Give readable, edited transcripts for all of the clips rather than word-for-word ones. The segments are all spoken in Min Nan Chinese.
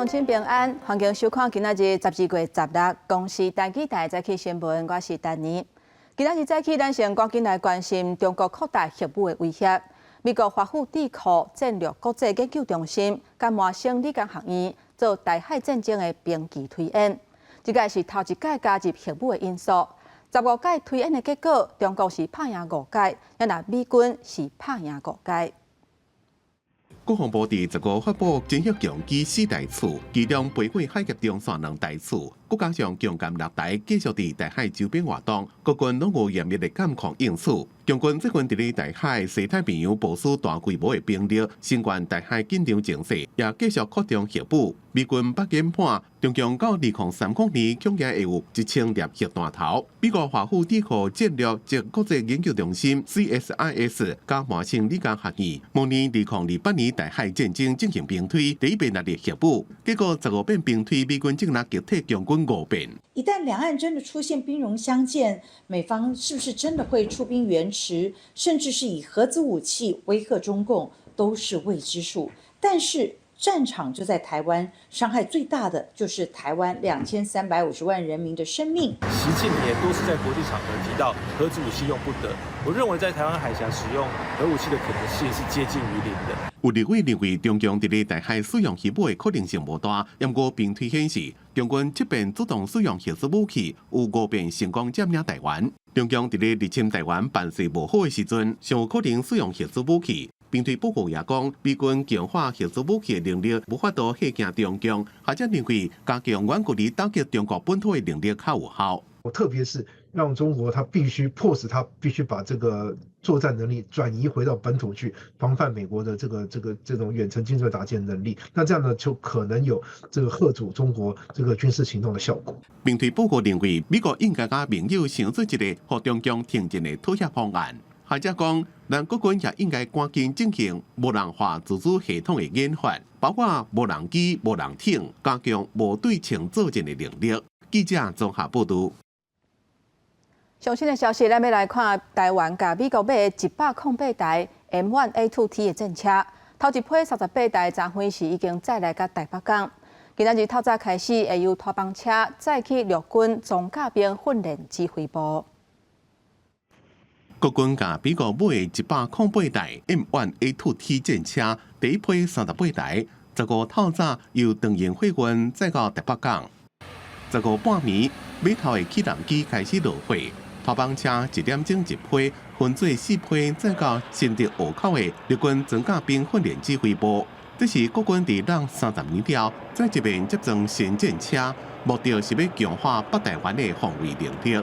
鄉親平安，歡迎收看今仔日12月16公視台語台早起新聞，我是丹妮。今仔日早起，咱先趕緊來關心中國擴大核武的威脅。美國華府智庫戰略國際研究中心佮麻省理工學院做台海戰爭的兵棋推演，這屆是頭一屆加入核武的因素。15屆推演的結果，中國是拍贏五屆，若美軍是拍贏五屆。國防部佇15發布偵察強機四台次，其中飛過海峽中線兩台次，閣加上強艦六台繼續佇台海周邊活動，國軍攏有嚴密的監控應處。共軍最近佇咧台海、西太平洋部署大規模的兵力，升懸台海緊張情勢，也繼續擴張核武。美軍捌研判，中共到2030年恐驚會有1000粒核彈頭。美國華府智庫戰略及國際研究中心 CSIS 佮麻省理工學院，模擬2028年台海戰爭進行兵推，第一遍納入核武，結果15遍兵推，美軍竟然擊退共軍五遍。一旦兩岸真的出現兵戎相見，美方是不是真的會出兵援持，甚至是以核子武器威嚇中共，都是未知數。但是戰場就在台灣，傷害最大的就是台灣2350萬人民的生命。習近平也多次在國際場合提到核子武器用不得。我認為在台灣海峽使用核武器的可能性是接近於零的。有立委認為，中共佇咧台海使用核武的可能性無大。毋過兵推顯示，共軍七遍主動使用核子武器，有五遍成功佔領台灣。中共佇咧入侵台灣辦勢無好的時陣，上有可能使用核子武器。兵推報告也講，美軍強化核子武器的能力無法度嚇驚中共，學者認為加強遠距離打擊中國本土的能力較有效。我特別是讓中國他必須迫使他必須把這個作戰能力轉移回到本土去，防範美國的這種遠程精準打擊能力。那這樣呢，就可能有這個嚇阻中國這個軍事行動的效果。兵推報告認為，美國應該佮盟友想出一個予中共停戰的妥協方案。學者講，咱國軍也應該趕緊進行無人化自主系統的研發，包括無人機、無人艇，加強無對稱作戰的能力。記者綜合報導。上新的消息，咱欲來看台灣共美國買的108台 M1A2T 的戰車，頭一批38台，昨昏時已經載來到台北港。今仔日透早開始，會由拖房車載去陸軍裝甲兵訓練指揮部。國軍共美國買的108台 M1A2T 戰車，第一批38台，15透早由長榮貨運載到台北港。15半暝，碼頭的起重機開始落貨。拖房車1點鐘一批，分做四批，載到新竹湖口的陸軍裝甲兵訓練指揮部。這是國軍佇兩30年了，再一遍接裝新戰車，目的是欲強化北台灣的防衛能力。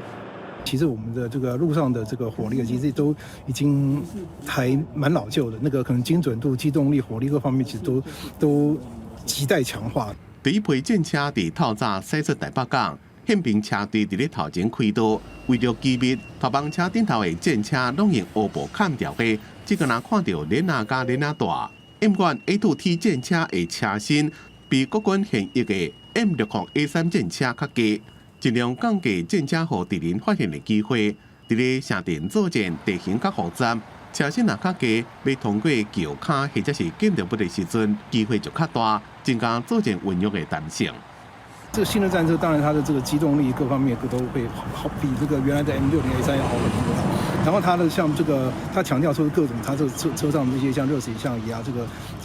其實我們的這個陸上的這個火力其實都已經還蠻老舊的，那個可能精準度、機動力、火力各方面其實都亟待強化。第一批戰車佇透早駛出台北港，憲兵車隊佇咧頭前開道，為著機密，拖房車頂頭的戰車攏用烏布崁牢的，只敢若看著鏈仔佮鏈仔大。M1A2T 戰車的車身比國軍現役的 M60A3 戰車較低，盡量降低戰車予敵人發現的機會。佇咧城鎮作戰地形較複雜，車身若較低，欲通過橋跤或者是建築物的時陣，機會就較大，增加作戰運用的彈性。這個新的戰車當然它的這個機動力各方面都會好，比這個原來的 M60A3 要好很多。然後它的像這個，它強調說各種它這個車上這些像熱成像儀啊，這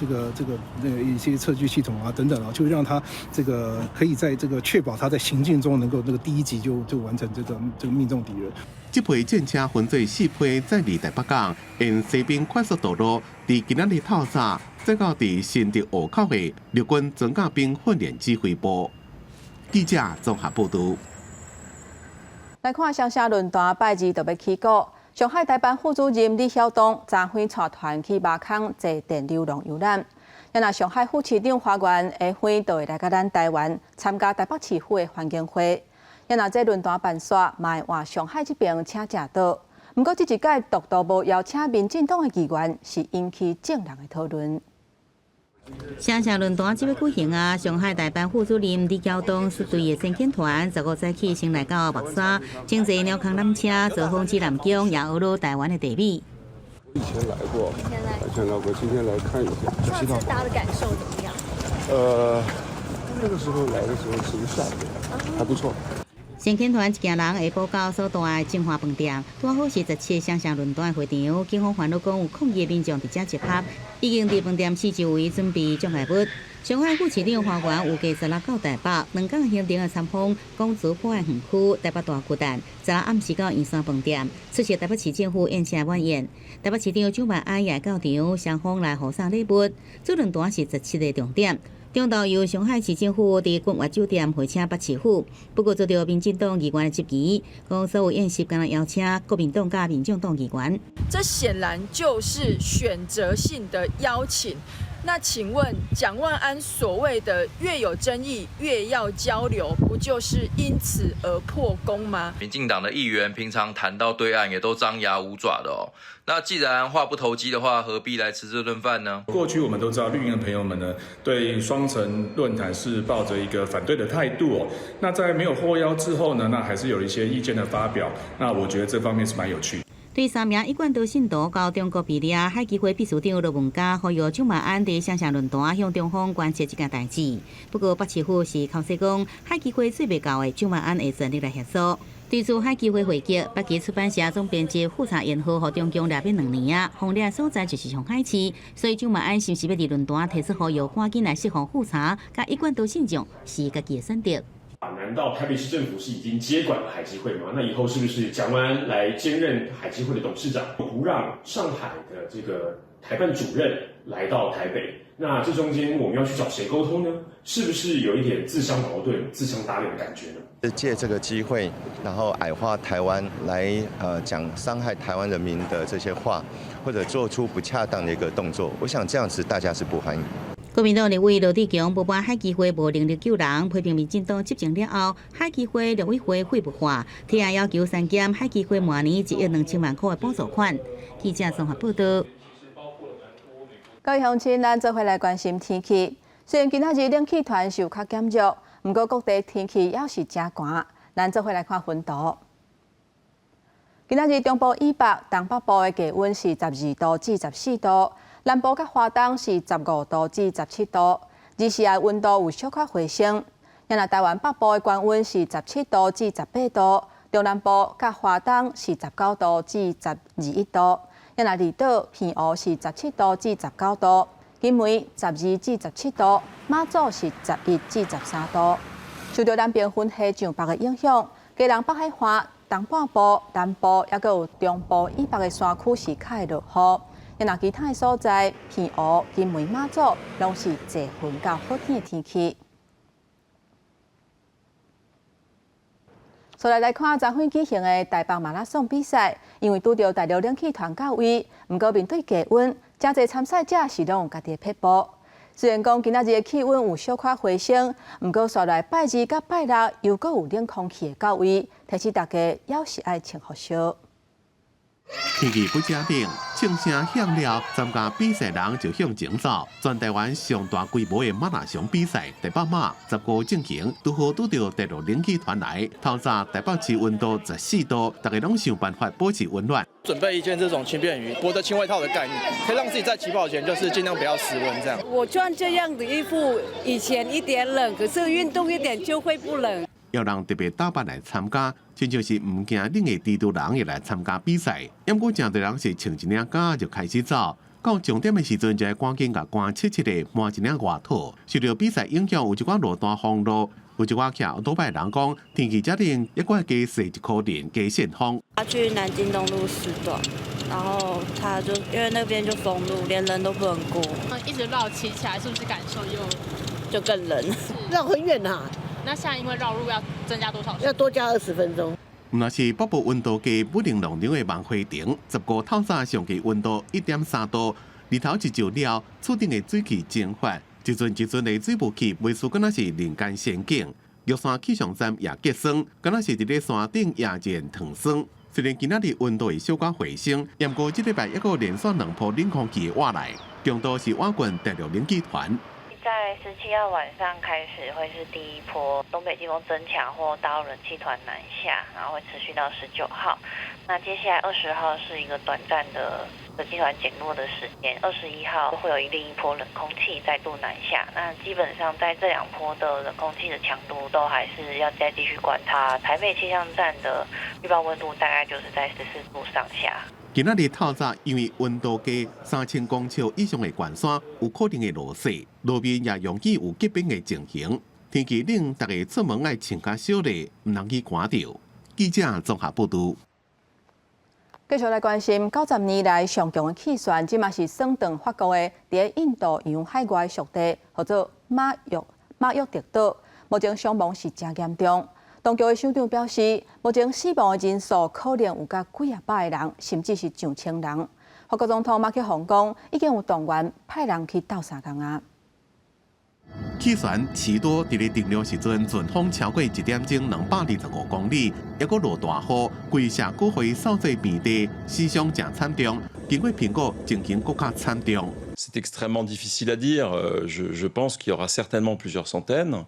個那個一些測距系統啊等等啊，就讓它這個可以在這個確保它在行進中能夠那個第一擊就完成這個命中敵人。這批戰車分做四批，載離台北港，沿西濱快速道路，佇今仔日透早，載到佇新竹湖口的陸軍裝甲兵訓練指揮部。記者綜合報導。來看雙城論壇拜二就欲起鼓，上海台辦副主任李曉東昨昏帶團去貊空坐電流廊遊覽。若上海副市長華源下昏就會來佮咱台灣參加台北市府的歡迎會。若這論壇辦煞，嘛會換上海這邊請食桌。毋過這一屆獨獨無邀請民進黨的議員，是引起眾人的討論。雙城論壇這欲舉行啊！上海台辦副主任李曉東率隊的先遣團，15早起先來到目山，乘坐鳥空纜車，造訪指南宮，也學了台灣的地理。以前來過，以前來過，今天來看一下。上次搭的感受怎麼樣？那個時候來的時候晴曬的，還不錯。先遣團一行人下晡到所在的晶華飯店，拄好是17雙城論壇會場。警方煩惱講有抗議的民眾佇遮集合，已經佇飯店四周圍準備障礙物。上海副市長華源預計十六到台北，2工行程的參訪廣州普愛園區、台北大巨蛋，十六暗時到圓山飯店出席台北市政府宴請晚宴。台北市長蔣萬安也到場，雙方來互送禮物。主論壇是十七个重點。中晝由上海市政府佇君悅酒店會請北市府，不過遭到民進黨議員的質疑，講所有宴席敢若邀請國民黨佮民眾黨議員。這顯然就是選擇性的邀請。那請問蔣萬安所謂的越有爭議越要交流，不就是因此而破功嗎？民進黨的議員平常談到對岸也都張牙舞爪的哦。那既然話不投機的話，何必來吃這頓飯呢？過去我們都知道綠營的朋友們呢，對雙城論壇是抱着一個反對的態度哦。那在沒有獲邀之後呢，那還是有一些意見的發表。那我覺得這方面是蠻有趣的。對三名一貫道信徒到中國被掠，海基會秘書長羅文嘉呼籲蔣萬安佇雙城論壇向中方關切這件代誌。不過北市府是口說講，海基會做袂到的，蔣萬安會全力來協助。對此海基會回擊，北基出版社總編輯富察延浩予中共掠欲2年啊，予掠所在就是上海市，所以蔣萬安是毋是欲佇論壇提出呼籲，趕緊來釋放富察，佮一貫道信眾是家己的選擇。難道台北市政府是已經接管了海基會嗎？那以後是不是蔣萬安來兼任海基會的董事長，不讓上海的這個台辦主任來到台北？那這中間我們要去找誰溝通呢？是不是有一點自相矛盾、自相打臉的感覺呢？借這個機會，然後矮化台灣，來講傷害台灣人民的這些話，或者做出不恰當的一個動作，我想這樣子大家是不歡迎。國民黨立委羅智強不滿海基會無能力救人，批評民進黨執政了後，海基會陸委會廢物化，提案要求刪減海基會每年1億2千萬塊的補助款。記者綜合報道。各位鄉親，咱做伙來關心天氣。雖然今仔日冷氣團是有較減弱，毋過各地天氣猶是誠寒。咱做伙來看溫度。今仔日中部以北、東北部的低溫是12度至14度。南部佮華東是15度至17度，二時的溫度有小可回升。若台灣北部的高溫是17度至18度，中南部佮華東是19度至21度。若離島澎湖是17度至19度，金門12至17度，馬祖是11至13度。受著南邊雲系上北的影響，基隆北海岸、東半部、南部，猶閣有中部以北的山區是較會落雨。若其他的所在，澎湖、金門、馬祖，攏是濟雲到好天的天氣。再來來看昨昏舉行的台北馬拉松比賽，因為拄著大陸冷氣團到位，毋過面對低溫，誠濟參賽者是攏有家己的撇步。雖然講今仔日的氣溫有小可回升，毋過紲來拜二佮拜六又閣有冷空氣的到位，提醒大家猶是愛穿厚恤。天氣不正冷，槍聲響了，參加比賽人就向前走。全台灣上大規模的馬拉松比賽台北馬15進行，拄好拄著大陸冷氣團來。透早台北市溫度14度，大家攏想辦法保持溫暖。準備一件這種輕便雨衣，薄的輕外套的概念，可以讓自己在起跑前就是盡量不要失溫。這樣。我穿這樣的衣服，以前一點冷，可是運動一點就會不冷。有人特別打扮來參加，親像是毋驚冷的蜘蛛人會來參加比賽。毋過誠濟人是穿一領衫就開始走，到終點的時陣就愛趕緊共寒切切的換一領外套。受著比賽影響，有一寡路段封路，有一寡騎歐多拜人講，天氣遮冷，猶閣加踅一箍電加扇風。他去南京東路4段，然後他就因為那邊就封路，連人都不能過。一直繞騎起來，是不是感受又就更冷？繞很遠啊。那現在因為繞路要增加多少？要多加20分鐘。毋但是北部溫度計武陵農場的萬花亭，15透早上低溫度1.3度，日頭一照了，厝頂的水汽蒸發，一陣一陣的水霧氣，袂輸敢若是人間仙境。玉山氣象站也結霜，敢若是佇咧山頂壓一糖霜。雖然今仔日溫度會小可回升，毋過這禮拜猶閣連續兩波冷空氣的倚來，強度是倚近大陸冷氣團。在17號晚上開始會是第一波東北季風增強或大陸冷氣團南下，然後會持續到19號。那接下來20號是一個短暫的冷氣團減弱的時間，21號會有另一波冷空氣再度南下。那基本上在這兩波的冷空氣的強度都還是要再繼續觀察。台北氣象站的預報溫度大概就是在14度上下。今仔日透早，因為溫度低，3000公尺以上的懸山有可能會落雪，路面也容易有結冰的情形。天氣冷，大家出門愛穿較少咧，毋通去寒著。記者綜合報導。繼續來關心，90年來上強的氣旋，這馬是算斷法國的，佇印度洋海外屬地，號做馬約特島，目前傷亡是誠嚴重。當局的首長表示，目前死亡的人數可能有到幾仔百个人，甚至是上千人。法國總統馬克宏講，已經有動員派人去鬥相共啊。氣旋奇多佇咧登陸時陣，陣風超過一點鐘225公里，抑閣落大雨，規社區予伊掃做平地，死傷誠慘重。經過評估，情形閣較慘重。 C'est extrêmement difficile à dire. Je pense qu'il y aura certainement plusieurs centaines.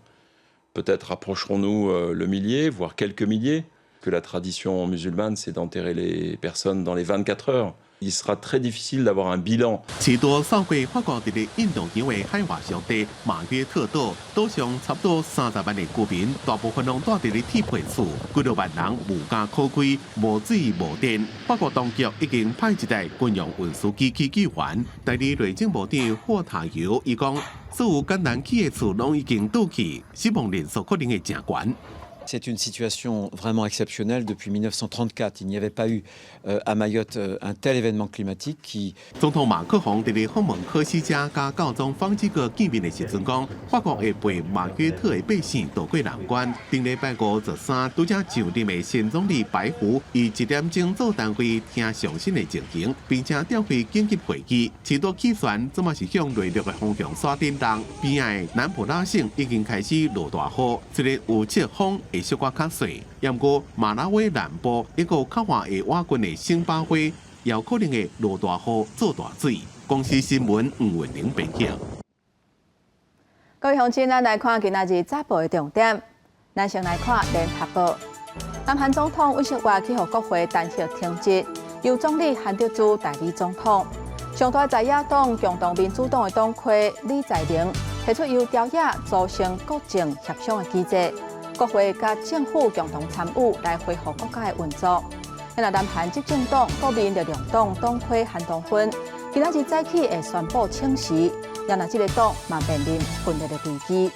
Peut-être approcherons-nous le millier, voire quelques milliers. Que la tradition musulmane, c'est d'enterrer les personnes dans les 24 heures. Il sera très difficile d'avoir un bilan. 奇多掃過法國佇咧印度洋的海外屬地馬約特島，島上差不多30萬的居民，大部分攏蹛佇咧鐵皮厝，幾若萬人無家可歸，無水無電。法國當局已經派一台軍用運輸機去救援。代理內政部長霍塔尤伊講，所有簡單起的厝攏已經倒去，死亡人數可能會誠懸。 C'est une situation vraiment exceptionnelle. Depuis 1934, il n'y avait pas eu à Mayotte un tel événement climatique qui 總統馬克宏佇咧訪問科西嘉佮教宗方濟各見面的時陣講，法國會陪馬約特的百姓渡過難關。頂禮拜五十三拄才上任的新總理白胡以一點鐘做單位聽上新的情形，並且召開緊急會議。奇多氣旋這馬是向內陸的方向煞振動，邊仔的南普拉省已經開始落大雨，雖然有側風會小可較細，毋過馬拉維南部一個較外的瓦郡的聖巴會，也有可能會落大雨做大水。公視新聞吳文玲編輯。各位鄉親，咱來看今仔日早報的重點。咱先來看聯合報，南韓總統尹錫悅去予國會彈劾停職，由總理韓德洙代理總統。上大在野黨共同民主黨的黨魁李在明提出由朝野組成國政協商的機制，國會佮政府共同參與來恢復國家的運作。那南韓執政黨國民力量黨黨魁韓東勳，今仔日早起會宣布請辭，也若這个黨嘛面臨分裂的危機。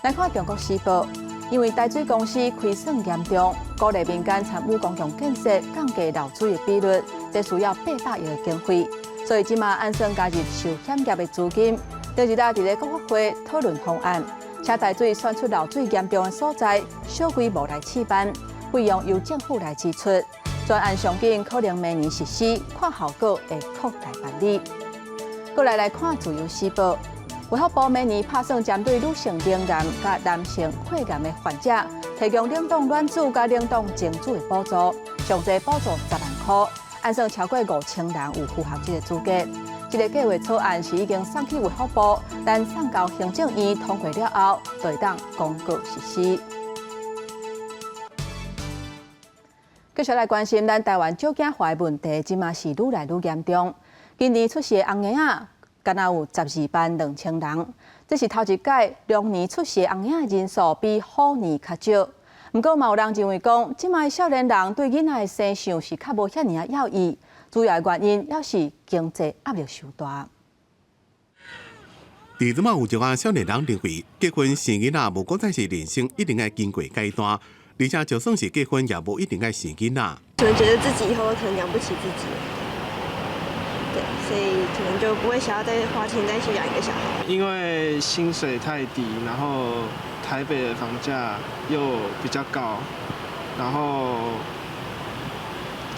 來看中國時報，因為台水公司虧損嚴重，鼓勵民間參與公共建設，降低漏水的比率，這需要800億的經費，所以這馬按算加入壽險業的資金。第二日佇咧國發會討論方案，請台水選出漏水嚴重的所在，小規模來試辦，費用由政府來支出。專案上緊可能明年實施，看效果會擴大辦理。過來來看自由時報，衛福部明年拍算針對女性乳癌佮男性血癌的患者，提供冷凍卵子佮冷凍精子的補助，上濟補助10萬箍，按算超過5000人有符合這個資格。這个計畫草案是已經送去衛福部，等送交行政院通過了後，就會當公告實施。繼續來關心咱台灣少子化的問題，這馬是愈來愈嚴重。今年出世的紅嬰仔，敢若有12萬2千人，這是頭一擺龍年出世紅嬰仔人數比虎年較少。毋過嘛有人認為講，這馬少年人對囡仔的生相是較無遐爾仔要意，主要的原因猶是經濟壓力傷大。佇這馬有一寡少年人認為，結婚生囡仔無閣再是人生一定愛經過階段，而且就算是結婚，也無一定愛生囡仔。可能覺得自己以後可能養不起自己，對，所以可能就不會想要再花錢再去養一個小孩。因為薪水太低，然後台北的房價又比較高，然後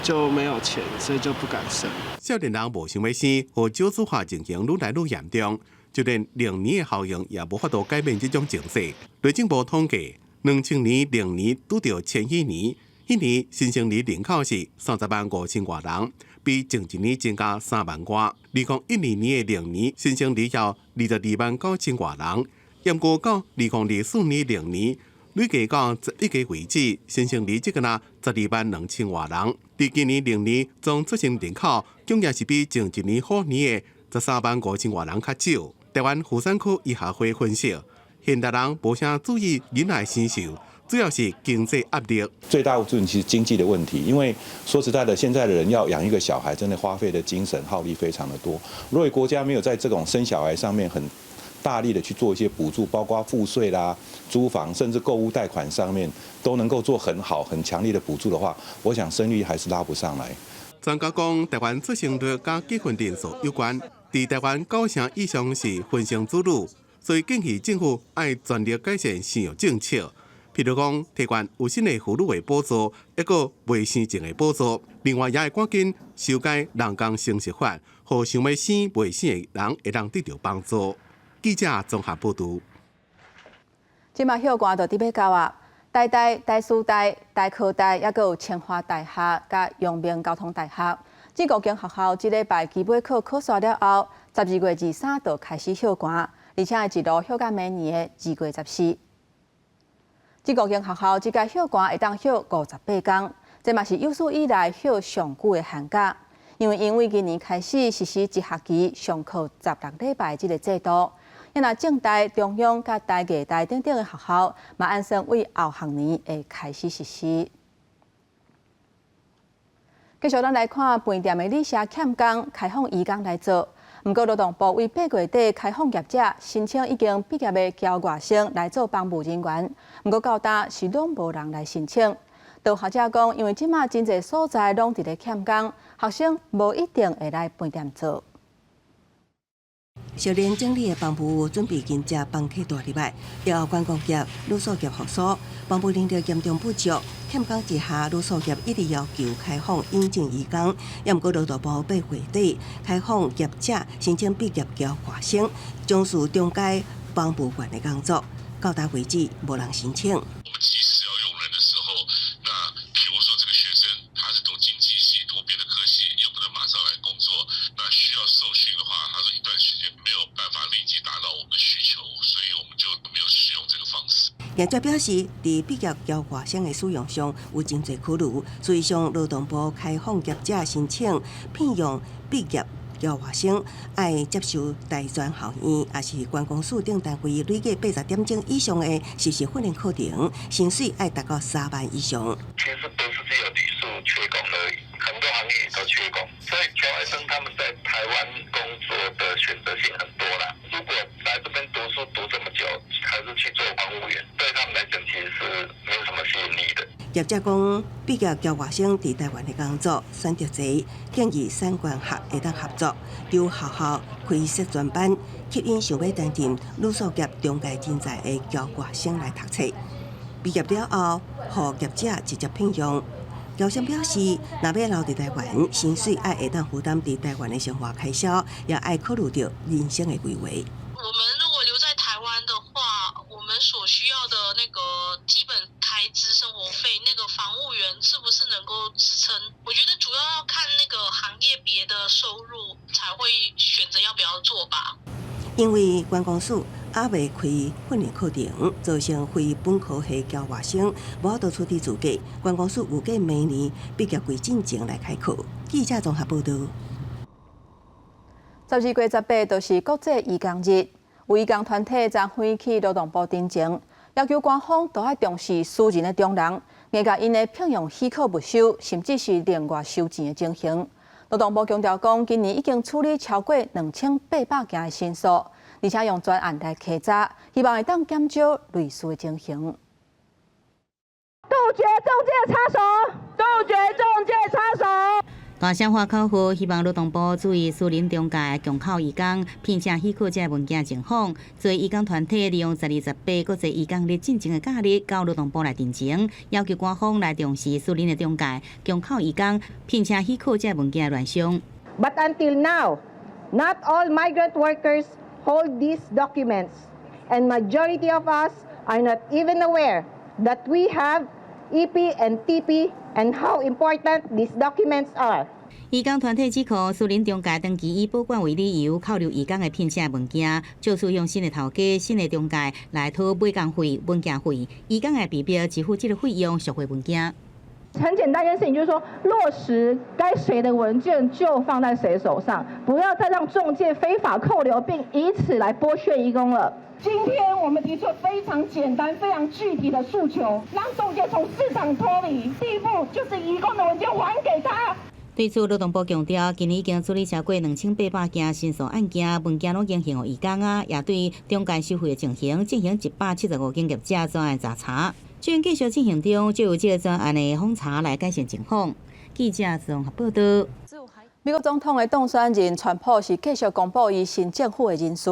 就沒有錢，所以就不敢生。少年人無想欲生，予少子化情形愈來愈嚴重，就連龍年的效應也無法度改變這種情勢。內政部統計，2000年龍年拄著千禧年，彼年新生兒人口是30萬5千外人，比前一年增加3萬外。2012年的龍年新生兒有22萬9千外人，毋過到2024年龍年，累計到11月為止，新生兒只敢若12萬2千外人。佇今年龍年總出生人口，總也是比前一年虎年的13萬5千外人較少。台灣婦產科醫學會分析，現代人無啥注意囡仔生壽，主要是經濟壓力。最大部分其實經濟的問題，因為說實在的，現在的人要養一個小孩，真的花費的精神耗力非常的多。如果國家沒有在這種生小孩上面很大力的去做一些補助，包括賦稅啦、租房甚至購屋貸款上面都能夠做很好、很強力的補助的話，我想生育還是拉不上來。專家講，台灣出生率佮結婚人數有關，佇台灣九成以上是婚生子女，所以建議政府愛全力改善生育政策，譬如講提懸有薪的婦女的補助，抑閣未生症的補助。另外，也會趕緊修改人工生殖法，予想欲生袂生的人會當得著幫助。記者綜合報導。這馬歇寒就佇欲到啊！台大、台師大、台科大，抑閣有清華大學佮陽明交通大學，這五間學校這禮拜期尾考考煞了後，12月23就開始歇寒，而且會一路歇到明年的2月14。這五間學校這屆歇寒會當歇58工，這嘛是有史以來歇上久的寒假。因為今年開始實施一學期上課16禮拜這个制度。若政大、中央佮台藝大等等的學校，嘛按算為後學年會開始實施。繼續，咱來看飯店的旅社欠工，開放移工來做。毋過勞動部為8月底開放業者申請已經畢業的僑外生來做房務人員，毋過到今是攏無人來申請。有學者講，因為這馬真濟所在攏佇咧欠工，學生無一定會來飯店做。熟練整理的房務準備迎接房客大入來，以後觀光業、旅宿業復甦，房務人力嚴重不足，欠工之下，旅宿業一直要求開放引進移工，也毋過勞動部8月底開放業者申請畢業僑外生，從事中階房務員的工作，到今為止無人申請。我們及時要用人的時候，那譬如說這個學生他是讀經濟系，讀別的科系，又不能馬上來工作，那需要受訓的話，他說一段時間沒有辦法立即達到我們的需求，所以我們就沒有使用這個方式。業者表示，佇畢業僑外生的使用上有真濟考慮，所以向勞動部開放業者申請聘用畢業僑外生，愛接受大專學院，抑是觀光署等單位累計80點鐘以上的實習訓練課程，薪水愛達到3萬以上。其實不是只有旅宿缺工而已，很多行業也都缺工，所以僑外生他們在台灣工作的選擇性很多啦。如果來這邊讀書讀這麼久，還是去做房務員，對他們來講其實是沒有什麼吸引力的。業者講，畢業僑外生佇台灣的工作選擇濟，建議產官學會當合作，由學校開設專班，吸引想欲擔任旅宿業中階人才的僑外生來讀冊。畢業了後，予業者直接聘用。僑生表示，若欲留佇台灣，薪水愛會當負擔佇台灣的生活開銷，也愛考慮著人生的規劃。我們如果留在台灣的話，我們所需要的那個基本開支、生活費，那個房務員是不是能夠支撐？我覺得主要要看那個行業別的收入，才會選擇要不要做吧。因為觀光署猶未開訓練課程，造成非本科系僑外生無法度取得資格。觀光署預計明年畢業季進前來開課。記者綜合報導。12月18就是國際移工日，有移工團體昨昏去勞動部陳情，要求官方都愛重視私人的中人，嚴共𪜶的聘用許可沒收，甚至是另外收錢的情形。勞動部強調講，今年已經處理超過2800件的申訴，而且用專案來稽查，希望會當減少類似的情形。杜絕中介插手，杜絕中介插手。大聲喊口號，希望勞動部注意私人中介強口移工、聘請許可這文件情況。所以移工團體利用12月18國際移工日進前的假日，到勞動部來陳情，要求官方來重視私人的中介強口移工、聘請許可這文件亂象。 But until now, not all migrant workers hold these documents, and majority of us are not even aware that we have EP and TP and how important these documents are. 移工團體指控私人中介長期以保管為理由，扣留移工的聘請文件，借使用新的頭家、新的中介來討買工費、文件費，移工會被迫支付這个費用贖回文件。很簡單一件事情，就是說落實該誰的文件就放在誰手上，不要再讓仲介非法扣留並以此來剝削移工了。今天我們提出非常簡單、非常具體的訴求，讓仲介從市場脫離。第一步就是移工的文件還給他。對此，勞動部強調，今年已經處理超過2800件申訴案件，文件攏已經還予移工啊，也對中介收費的情形進行175間業者專案查查，正繼續進行中，就由這个專案的訪查來改善情況。記者綜合報道。美國總統的當選人川普是繼續公布伊新政府的人事，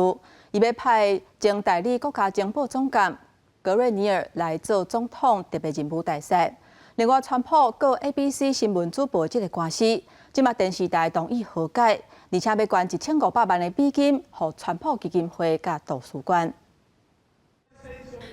伊欲派前代理國家情報總監格瑞尼爾來做總統特別任務大使。另外，川普告 ABC 新聞主播這个官司，這馬電視台同意和解，而且欲捐1500萬的美金予川普基金會佮圖書館。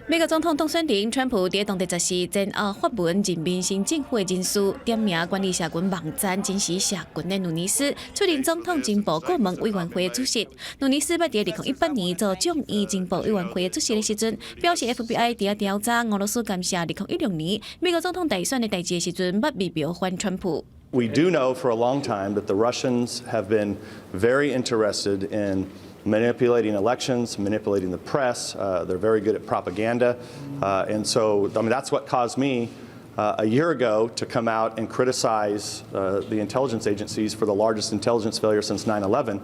美國總統當選人川普佇當地十四前後發文任命新政府的人事，點名管理社群網站真實社群的努尼斯出任總統情報顧問委員會主席。努尼斯捌佇2018年做眾議情報委員會主席的時陣，表示 FBI 佇調查俄羅斯干涉2016年美國總統大選的代誌的時陣，捌密謀反川普。 We do know for a long time that the Russians have been very interested in manipulating elections, manipulating the press. They're very good at propaganda. And so, I mean, that's what caused me a year ago to come out and criticize the intelligence agencies for the largest intelligence failure since 9/11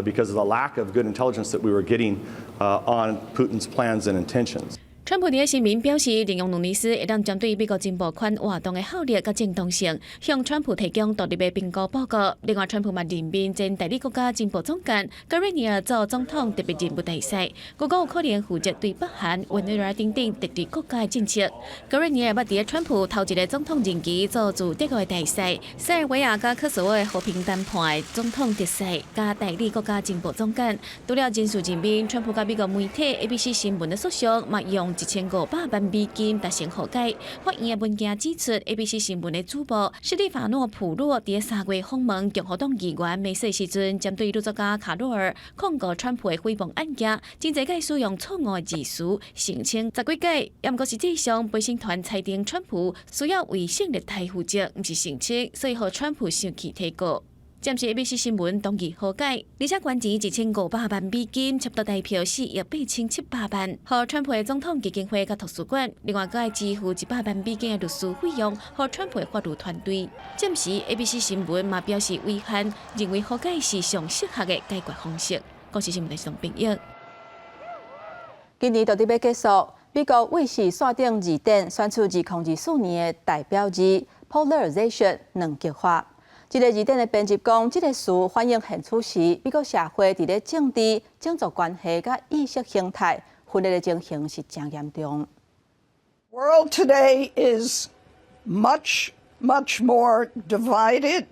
because of the lack of good intelligence that we were getting on Putin's plans and intentions. 川普佇聲明表示，利用努尼斯會當針對美國情報圈活動的效率佮正當性，向川普提供獨立的評估報告。另外，川普嘛任命前代理國家情報總監格瑞尼爾做總統特別任務大使，閣講有可能負責對北韓、委內瑞拉等等敵對國家的政策。格瑞尼爾捌佇川普頭一个總統任期做駐德國的大使，塞爾維亞佮科索沃和平談判的總統特使，佮代理國家情報總監。除了人事任命，川普佮美國媒體 ABC 新聞的訴訟，嘛用1500萬美金達成和解。法院的文件指出，ABC 新聞的主播史蒂法諾普洛佇3月訪問共和黨議員梅瑟時陣，針對女作家卡羅爾控告川普的誹謗案件，真濟擺使用錯誤的字詞澄清十幾擺，也毋過實際上陪審團裁定川普需要為勝利台負責，毋是澄清，所以予川普生氣提告。暫時 ABC 新聞同意和解，而且捐錢1500萬美金，差不多台票4億8700萬，予川普的總統基金會佮圖書館，另外閣愛支付100萬美金的律師費用，予川普的法律團隊。暫時 ABC 新聞嘛表示遺憾，認為和解是上適合的解決方式。公視新聞的編譯。今年就佇欲結束，美國衛視線頂字典選出2024年的代表字 polarization 兩極化。這个字典的編輯講，這个詞反映現此時美國社會佇咧政治、種族關係佮意識形態分裂的情形是誠嚴重。 World today is much, much more divided,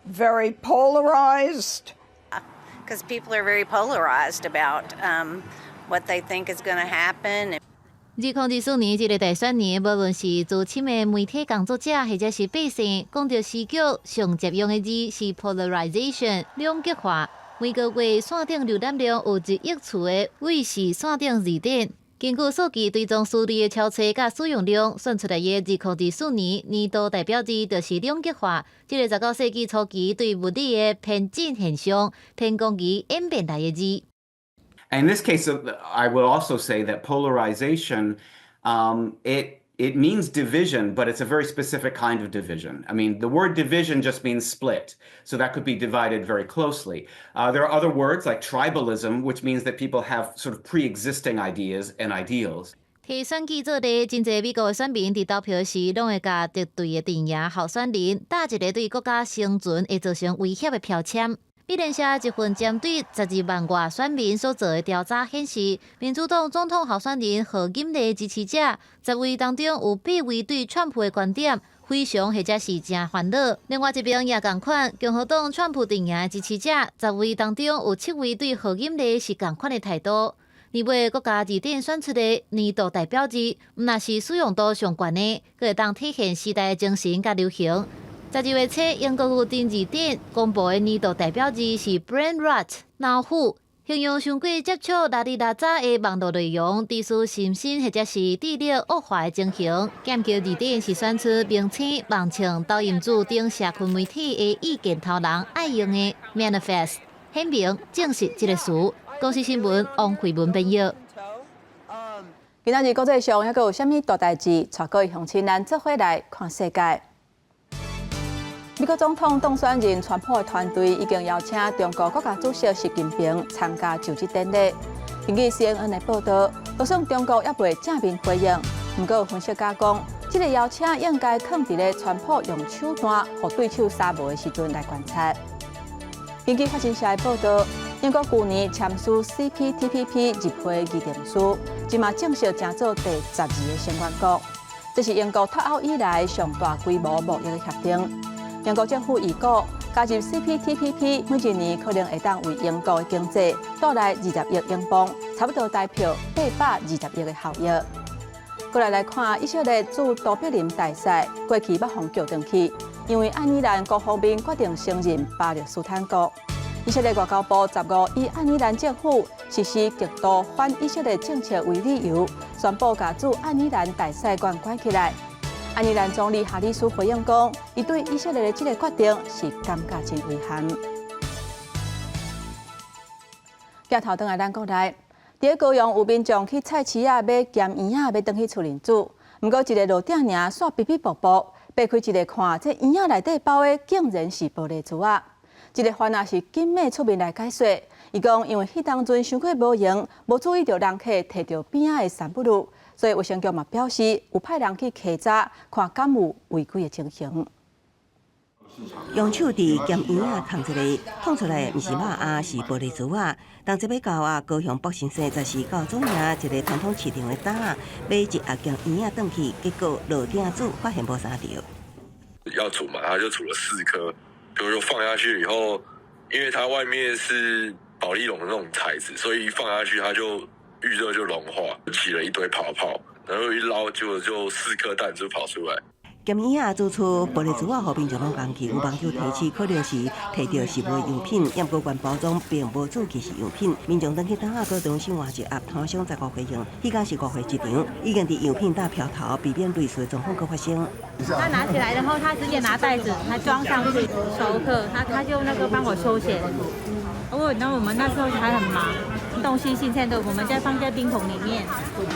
very polarized. Because people are very polarized about what they think is going to happen. 2024年這个大選年，無論是資深的媒體工作者，或者是百姓，講著時局上常用的字是 polarization 兩極化。每個月線頂瀏覽量有1億次的衛視線頂字典，根據數據追蹤數字的超載佮使用量，選出來的2024年年度代表字就是兩極化。這个19世紀初期對物理的偏振現象、偏光儀演變來的字。 And in this case, I will also say that polarization, it means division, but it's a very specific kind of division. I mean, the word division just means split, so that could be divided very closely. There are other words like tribalism, which means that people have sort of pre-existing ideas and ideals. 提選舉做例，真濟美國的選民佇投票時，攏會共敵對的陣營候選人打一个對國家生存會造成威脅的標籤。美聯社一份針對12萬外選民所做的調查顯示，民主黨總統候選人賀錦麗支持者10位當中有8位對川普的觀點非常或者是誠煩惱。另外一邊也仝款，共和黨川普陣營的支持者10位當中有7位對賀錦麗是仝款的態度。年尾國家字典選出的年度代表字，毋但是使用度上懸的，閣會當體現時代精神佮流行。12月初，英國牛津字典公布的年度代表字是 Brain Rot 腦腐，形容傷過接觸邋裡邋雜的網路內容，致使心身或者是智力惡化的情形。劍橋字典是選出明星、網唱、抖音主等社群媒體的意見頭人愛用的 Manifest，顯明證實這個詞。公視新聞王慧文編譯。今仔日國際上猶閣有啥物大代誌？帶各位鄉親咱做伙來看世界。美國總統當選人川普的團隊已經邀請中國國家主席習近平參加就職典禮。根據 CNN 的報道，就算中國猶未正面回應，毋過有分析家講，這個邀請應該囥佇咧川普用手段予對手捎無的時陣來觀察。根據法新社的報道，英國舊年簽署 CPTPP 入會議定書，這馬正式成做第12個成員國。這是英國脫歐以來上大規模貿易的協定。英國政府預估加入 CPTPP 每一年可能會當為英國的經濟帶來20億英鎊，差不多台票820億的效益。過來來看以色列駐都柏林大使過去欲予叫轉去，因為愛爾蘭各方面決定承認巴勒斯坦國。以色列外交部15以愛爾蘭政府實施極度反以色列政策為理由，宣布共駐愛爾蘭大使館關起來。愛爾蘭總理哈里斯回應講，伊對以色列的這个決定是感覺真遺憾。鏡頭轉來咱國內，佇咧高雄有民眾去菜市仔買鹹圓仔，欲轉去厝裡煮，毋過一个落鼎爾煞逼逼爆爆，擘開一个看，這圓仔內底包的竟然是玻璃珠仔。這个番仔是緊馬出面來解說，伊講因為彼當陣傷過無閒，無注意著人客提著邊仔的三不路。所以衛生局嘛表示，有派人去稽查，看敢有違規的情形。用手佇鹹圓仔崁一个，創出來毋是肉仔，是玻璃珠仔。當這擺到啊，高雄北新社十四到總營一个傳統市場的檔仔，買一盒鹹圓仔轉去，結果落鼎煮發現無啥著。要煮嘛，他就煮了四顆，就放下去以後，因為它外面是保麗龍的那種材質，所以一放下去它就遇熱就融化，起了一堆泡泡，然後一撈就四顆彈就跑出來。鹹圓仔煮出玻璃珠仔，予民眾攏講去，有網友提示可能是提著食物樣品，毋過原包裝並無註記是樣品。民眾轉去檔仔，閣重新換一盒，攤商15歲用，彼工是誤會一場，已經佇樣品搭飄頭，避免類似的狀況閣發生。他拿起來，然後他直接拿袋子，他裝上去熟客，他就那個幫我收錢。哦，那我們那時候還很忙，東西新鮮的，我們再放在冰桶裡面，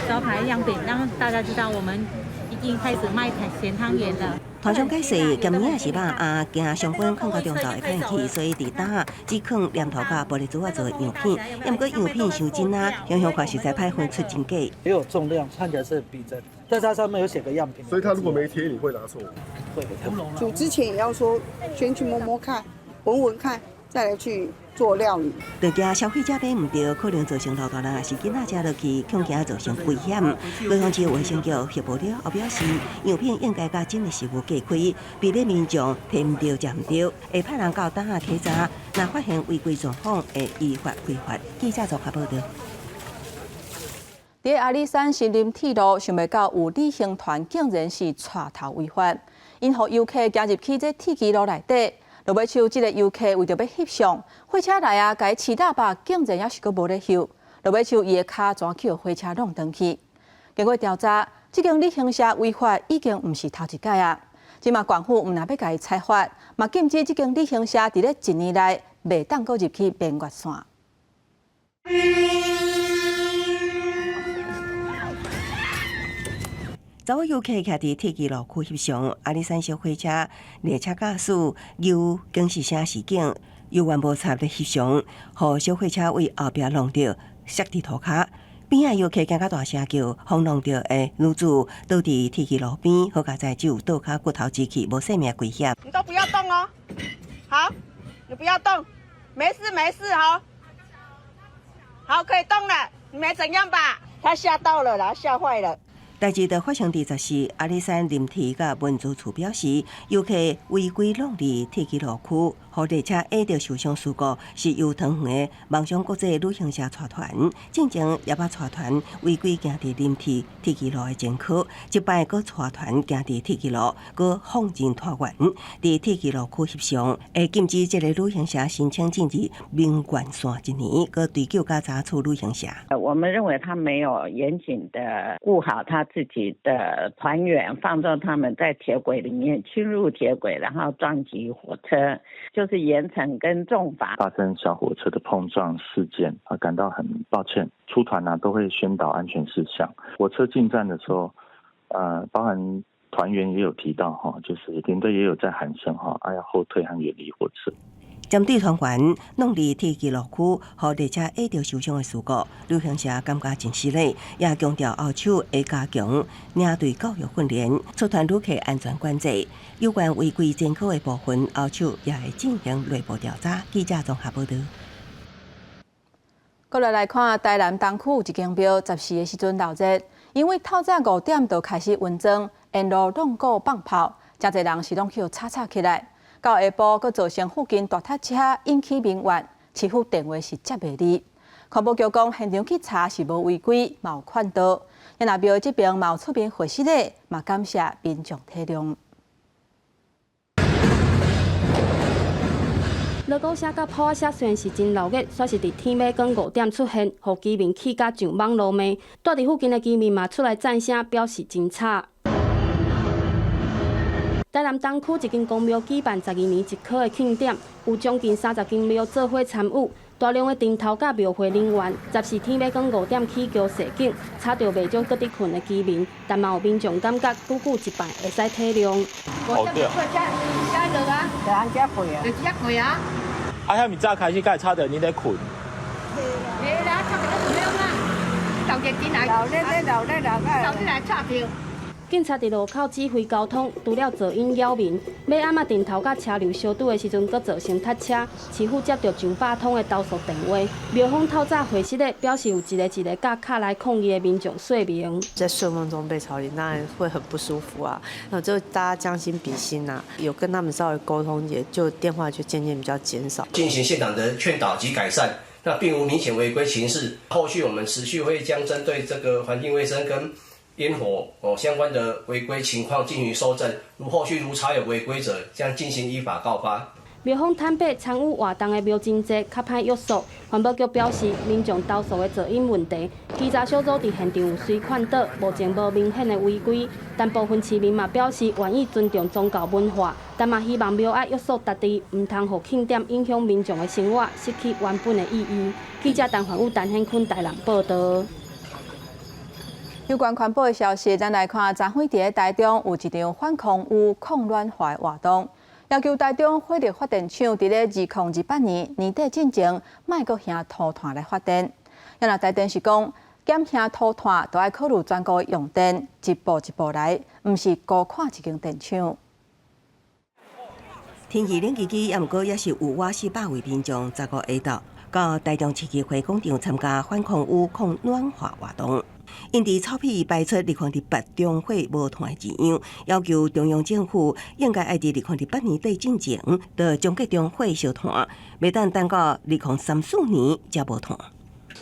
招牌樣品，讓大家知道我們已經開始賣鹹湯圓了。攤商解釋，鹹圓仔是肉仔，驚商品囥到中晝會歹去，所以佇檔仔只囥黏土佮玻璃珠仔做樣品。毋過樣品傷真啊，雄雄看實在歹分出真假。也有重量，看起來是很逼真，但是它上面有寫個樣品。所以他如果沒貼，你會拿錯？會。煮之前也要說，先去摸摸看，聞聞看，再來去做料理。就驚消費者買毋著，可能造成老大人抑是囡仔食落去，恐驚造成危險。高雄市衛生局協報了後表示，樣品應該佮真的食物隔開，避免民眾提毋著食毋著，會派人到檔仔稽查，若發現違規狀況，會依法開罰。記者綜合報導。佇阿里山森林鐵路，想袂到有旅行團竟然是帶頭違法，𪜶予遊客行入去這鐵支路內底。落尾手，這个遊客為著欲翕相，火車來啊，共伊揤喇叭，竟然猶是閣無咧翕。落尾手，伊的跤全去予火車挵轉去。經過調查，這間旅行社違法已經毋是頭一擺啊。這馬縣府毋但欲共伊裁罰，嘛禁止這間旅行社佇咧一年內袂當閣入去眠月線。查某遊客徛佇鐵支路區翕相，阿里山小火車列車駕駛有警示聲示警，猶原無插咧翕相，予小火車對後壁挵著，摔佇塗跤。邊仔遊客驚甲大聲叫，予挵著的女子倒佇鐵支路邊，好佳哉只有倒跤骨頭折去，無性命危險。你都不要動哦，好，你不要動，沒事沒事，好，好可以動了，你沒怎樣吧？他嚇到了啦，嚇壞了。代誌就發生佇14，阿里山林鐵佮文資處表示，遊客違規弄入鐵支路區，予列車壓著受傷事故，是由桃園的夢想國際旅行社帶團，進前也捌帶團違規行佇林鐵鐵支路的前科，這擺閣帶團行佇鐵支路，閣放任團員佇鐵支路區翕相，會禁止這個旅行社申請進入名媛線一年，閣追究佮查處旅行社。我們認為他沒有嚴謹的顧好他自己的團員，放縱他們在鐵軌裡面侵入鐵軌，然後撞擊火車，就是嚴懲跟重罰。發生小火車的碰撞事件啊，感到很抱歉。出團啊都會宣導安全事項。火車進站的時候，包含團員也有提到哈，就是領隊也有在喊聲哈，啊要後退和遠離火車。針對團員弄入鐵支路區，予列車壓著受傷的事故，旅行社感覺真失禮，也強調後手會加強領隊教育訓練，出團旅客安全管制。有關違規前科的部分，後手也會進行內部調查。記者綜合報導。過來來看，台南東區有一間廟，14的時陣鬧熱，因為透早5點就開始雲裝，沿路挵鼓放炮，誠濟人是攏去吵吵起來。到下晡，閣造成附近大塞車，引起民怨。市府電話是接袂入。環保局講，現場去查是無違規，嘛有勸導。若廟這邊嘛有出面回釋的，嘛感謝民眾體諒。鑼鼓聲佮炮仔聲雖然是真鬧熱，煞是佇天欲光5點出現，予居民氣甲上網路罵。蹛佇附近的居民嘛出來讚聲，表示真吵。台南東區一間公廟舉辦12年一科的慶典，有將近30間廟做伙參與，大量的陣頭佮廟會人員，14天欲光5點起橋示警，吵著袂少閣佇睏的居民，但嘛有民眾感覺久久一擺會使體諒。哦對啊。啊，遐爾早開始，敢會吵著你咧睏？袂啦，吵著你怎樣啊？頭日進來，鬧熱咧，鬧熱鬧個，頭日來吵著。警察佇路口指揮交通，除了噪音擾民，尾暗仔陣頭佮車流相拄的時陣，閣造成塞車。市府接著上百通的投訴電話，廟方透早回釋咧，表示有一个一个佮敲來抗議的民眾說明。在睡夢中被吵醒，當然會很不舒服啊。那就大家將心比心啊，有跟他們稍微溝通，也就電話就漸漸比較減少。進行現場的勸導及改善，那並無明顯違規情事。後續我們持續會將針對這個環境衛生跟煙火哦相關的違規情況進行蒐證，如後續如查有違規者，將進行依法告發。廟方坦白參與活動的廟真濟，較歹約束。環保局表示，民眾投訴的噪音問題，稽查小組佇現場有隨勸導，目前無明顯的違規。但部分市民嘛表示願意尊重宗教文化，但嘛希望廟愛約束家己，毋通予慶典影響民眾的生活，失去原本的意義。記者陳焕武、陳顯坤台南報導。有關環保的消息，咱來看，昨昏佇台中有一場反空污、抗暖化的活動，要求台中火力發電廠佇咧2028年年底進前，莫閣燃塗炭來發電。若台電是講減燃塗炭，就愛考慮全國用電，一步一步來，毋是孤看一間電廠。天氣冷吱吱，也毋過也是有倚400位民眾15下晝到台中市議會廣場參加反空污、抗暖化活動。𪜶佇草皮擺出2028中火無炭的字樣，要求中央政府應該愛佇2028年底進前，就終結中火燒炭，袂當等到2034年才無炭。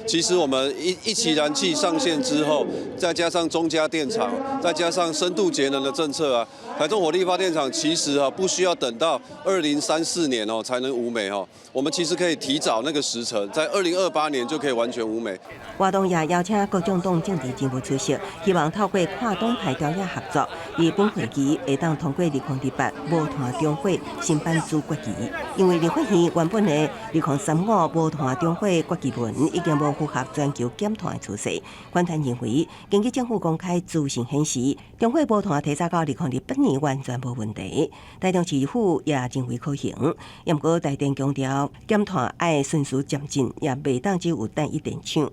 其實我們一期燃氣上線之後，再加上中嘉電廠，再加上深度節能的政策啊，台中火力發電廠其實啊不需要等到2034年哦才能無煤哦，我們其實可以提早那個時程，在2028年就可以完全無煤。活動也邀請各種黨政治人物出席，希望透過跨黨派朝野合作，佇本會期會當通過2028無炭中火新版主決議。因為立法院原本的2035無炭中火決議文已經無符合全球減碳的趨勢。反團認為，根據政府公開資訊顯示，中火無炭提早到2028年完全無問題。台中市府也認為可行，毋過台電強調減碳愛循序漸進，也袂當只有單一電廠。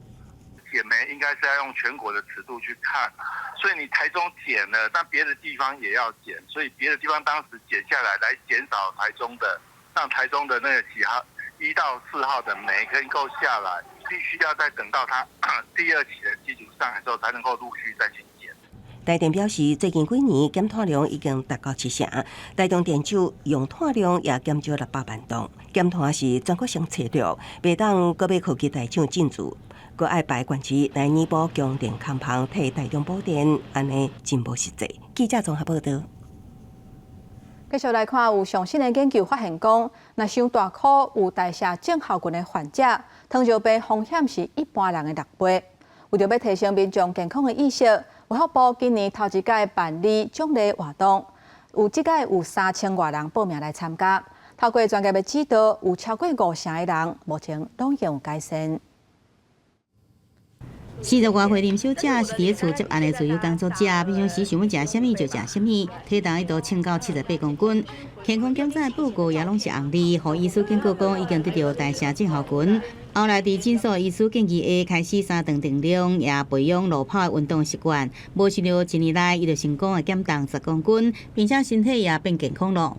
減煤應該是要用全國的尺度去看，所以你台中減了，但別的地方也要減，所以別的地方當時減下來，來減少台中的，讓台中的那個幾號1到4號的煤可以夠下來，必須要再等到它第二期的機組上來之後，才能夠陸續再去減。台電表示，最近幾年減碳量已經達到七成，台中電廠用碳量也減少600萬噸。減碳是全國性策略，袂當閣欲科技大廠進駐，閣愛排縣市來彌補供電空棚，替台中補電，按呢真無實際。記者綜合報道。繼續來看，有上新的研究發現講，若傷大箍有代謝症候群的患者，糖尿病風險是一般人的六倍。為著欲提升民眾健康的意識，衛福部今年頭一擺辦理獎勵活動，有這擺有三千外人報名來參加。透過專業的指導，有超過五成的人目前攏已經有改善。四十外歲林小姐是佇咧厝接案的自由工作者，平常時想欲食啥物就食啥物，體重一度衝到78公斤。健康檢查的報告也攏是紅字，予醫師警告講已經得著代謝症候群。後來佇診所醫師建議下，開始三頓定量，也培養路跑的運動習慣。無想著一年內，伊就成功的減重10公斤，並且身體也變健康了。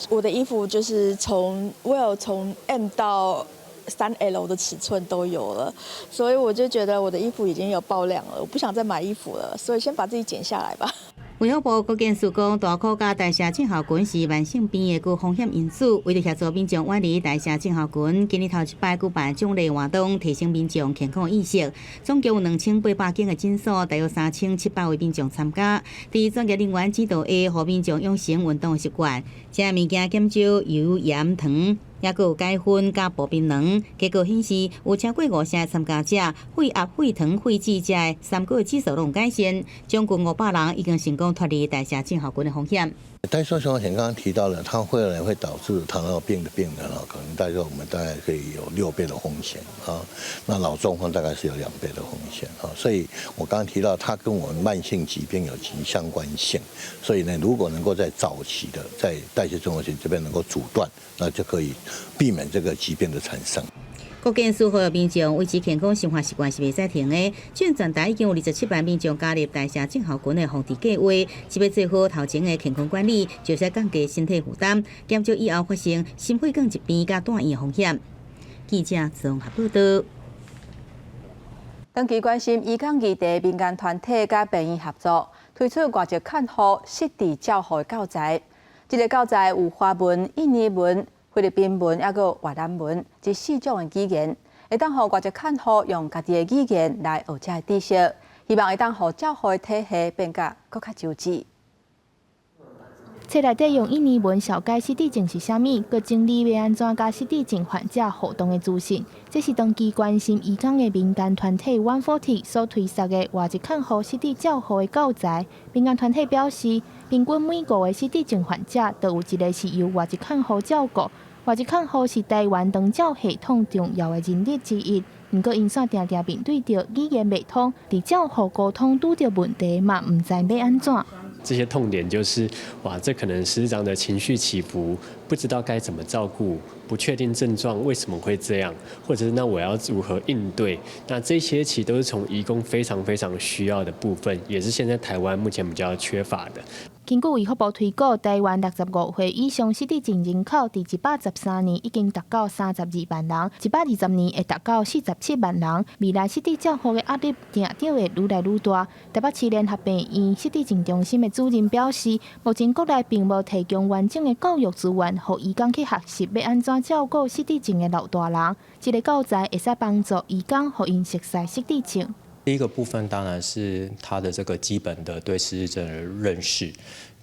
我的衣服就是從我有從 M 到3L 的尺寸都有了，所以我就覺得我的衣服已經有爆量了，我不想再買衣服了，所以先把自己減下來吧。衛福部國健署講，大箍佮代謝症候群是慢性病的高風險因子，為著協助民眾遠離代謝症候群，今年頭一擺舉辦獎勵活動，提升民眾健康意識。總共有2800間的診所，大約3700位民眾參加。佇專業人員指導下，予民眾養成運動習慣，食物件減少油鹽糖。抑閣有改薰佮薄檳榔，結果顯示有超過五成參加者血壓、血糖、血脂這三個指數攏有改善，將近500人已經成功脫離代謝症候群的風險。代謝症候群剛剛提到了，它會導致糖尿病的病人啊，可能大概我們大概可以有6倍的風險啊。那腦中風大概是有2倍的風險啊。所以我剛剛提到，它跟我們慢性疾病有其相關性。所以呢，如果能夠在早期的在代謝症候群這邊能夠阻斷，那就可以避免這個疾病的產生。國健署呼籲民眾維持健康生活習慣是袂使停的。全台已經有27萬民眾加入代謝症候群的防治計劃，是欲做好頭前的健康管理，就是降低身體負擔，減少以後發生心血管疾病佮住院的風險。記者綜合報道。長期關心移工議題，民間團體佮病院合作，推出外籍看護失智照護的教材。這个教材有華文、印尼文、菲律賓文，抑閣越南文，這四種的語言，會當予外籍看護用家己的語言來學這个知識，希望會當予照護的體系變甲閣較周至。冊內底用印尼文紹解失智症是啥物，閣整理欲按怎佮失智症患者互動的資訊。這是長期關心移工的民間團體 One Forty 所推捒的外籍看護失智照護的教材。民間團體表示，平均每五個失智症患者，就有一個是由外籍看護照顧。外籍看護是台灣長照系統重要的人力之一，毋過𪜶煞定定面對著語言袂通，佇照護溝通拄著問題嘛，毋知欲按怎。這些痛點就是，哇，這可能失智的情緒起伏，不知道該怎麼照顧，不確定症狀為什麼會這樣，或者是那我要如何應對？那這些其實都是從移工非常非常需要的部分，也是現在台灣目前比較缺乏的。根據衛福部推估，台灣65歲以上失智症人口，佇113年已經達到32萬人，120年會達到47萬人。未來失智照護的壓力定定會愈來愈大。台北市聯合病院失智症中心的主任表示，目前國內並無提供完整的教育資源，予移工去學習欲按怎照顧失智症的老大人。這个教材會使幫助移工，予𪜶熟似失智症。第一個部分當然是他的這個基本的對失智症的認識，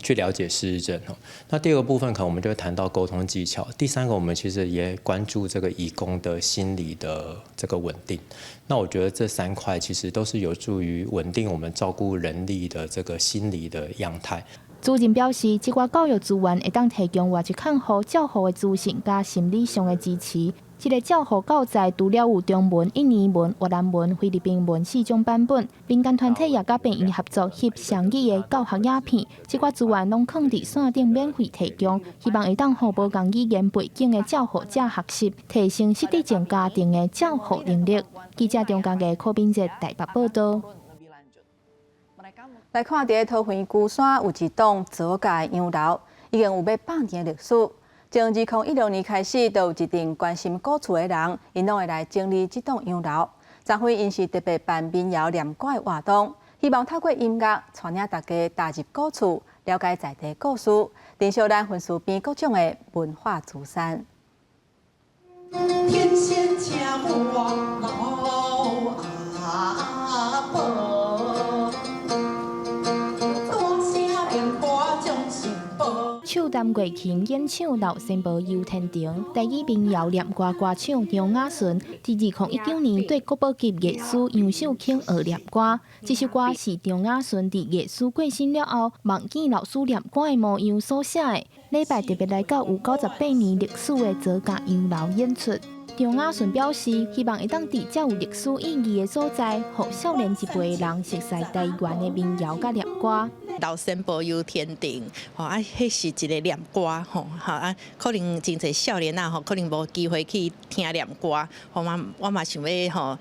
去了解失智症。那第二個部分可能我們就會談到溝通技巧。第三個，我們其實也關注這個移工的心理的這個穩定。那我覺得這三塊其實都是有助於穩定我們照顧人力的這個心理的樣態。主任表示，這寡教育資源會當提供外籍看護照護的資訊佮心理上的支持。這个照護教材除了有中文、印尼文、越南文、菲律賓文四種版本，民間團體也佮病院合作翕雙語的教學影片。這寡資源攏囥佇線頂免費提供，希望會當予無仝語言背景的照護者學習，提升失智症家庭的照護能力。記者張家傑、柯敏哲台北報道。來看，佇桃園龜山有一棟左家洋樓，已經有欲100年的歷史。從2016年開始，就有一陣關心古厝的人，𪜶攏會來整理這棟洋樓。昨昏𪜶是特別辦民謠念歌的活動，希望透過音樂帶領大家踏入古厝，了解在地故事，珍惜咱分樹邊各種的文化資產。天仙車禍老阿婆，大聲連歌將心報。手擔月琴演唱老仙婆遊天庭，台語民謠念歌歌手張雅純，佇2019年對國寶級藝師楊秀卿學念歌。這首歌是張雅純佇藝師過身了後，夢見老師念歌的模樣所寫的。禮拜特別來到有98年歷史的左家洋樓演出。張雅純表示，希望會當佇遮有歷史意義的所在，予少年一輩的人熟悉台灣的民謠佮念歌。老仙婆遊天庭，吼啊，彼是一个念歌，吼，哈啊，可能真濟少年仔吼，可能無機會去聽念歌，吼嘛，我嘛想欲吼，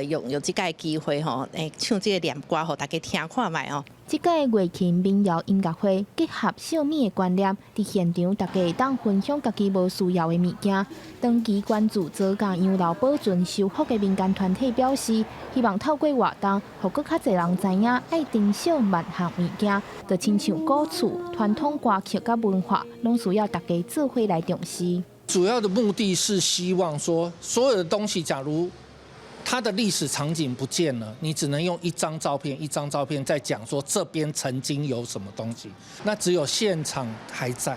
用這擺機會吼，唱這个念歌，予大家聽看覓哦。這屆月琴民謠音樂會結合惜物的觀念，佇現場大家會當分享家己無需要的物件。長期關注左家洋樓保存修復的民間團體表示，希望透過活動，予閣較濟人知影愛珍惜萬項物件，就親像古厝、傳統歌曲佮文化，攏需要大家做伙來重視。主要的目的是希望說，所有的東西，假如它的歷史場景不見了，你只能用一張照片、一張照片在講說這邊曾經有什麼東西。那只有現場還在，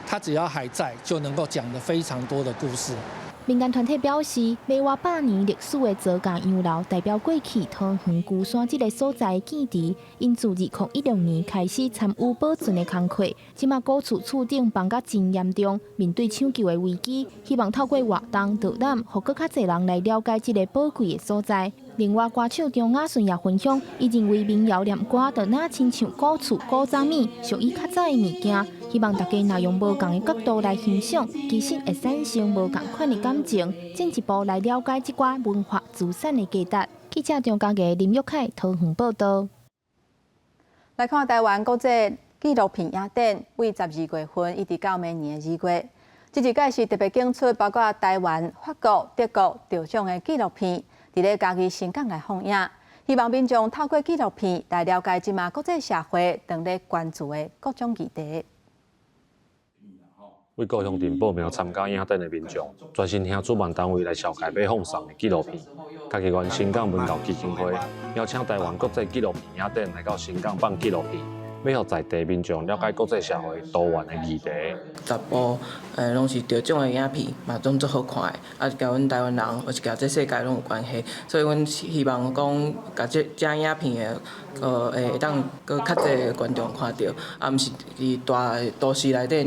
它只要還在，就能夠講得非常多的故事。民間團體表示，未活百年歷史的左家洋樓，代表過去桃園龜山這个所在的記憶。𪜶自2016年開始參與保存的工課，這馬古厝厝頂崩甲真嚴重，面對搶救的危機，希望透過活動導覽，予閣較濟人來了解這个寶貴的所在。另外，歌手張雅順也分享，伊認為民謠念歌就若親像古厝古早物，屬於較早的物件，希望大家若用無仝的角度來欣賞，其實會產生無仝款的感情，進一步來了解這寡文化資產的價值。記者張家傑、林玉凱桃園報導。來看台灣國際紀錄片影展，為12月份一直到明年的2月，這一屆是特別揀出包括台灣、法國、德國得獎的紀錄片，佇咧嘉義新港來放映，希望民眾透過紀錄片來了解這馬國際社會當咧關注的各種議題。為故鄉鎮報名參加影展的民眾，專心聽主辦單位來紹介欲放送的紀錄片。嘉義縣新港文教基金會邀請台灣國際紀錄片影展來到新港放紀錄片，欲予在地民眾了解國際社會多元的議題。 10部攏是得獎的影片，嘛攏足好看的，啊，佮阮台灣人，或是佮這世界攏有關係，所以阮希望講，共這影片的，會當閣較濟觀眾看著，啊，毋是佇大都市內底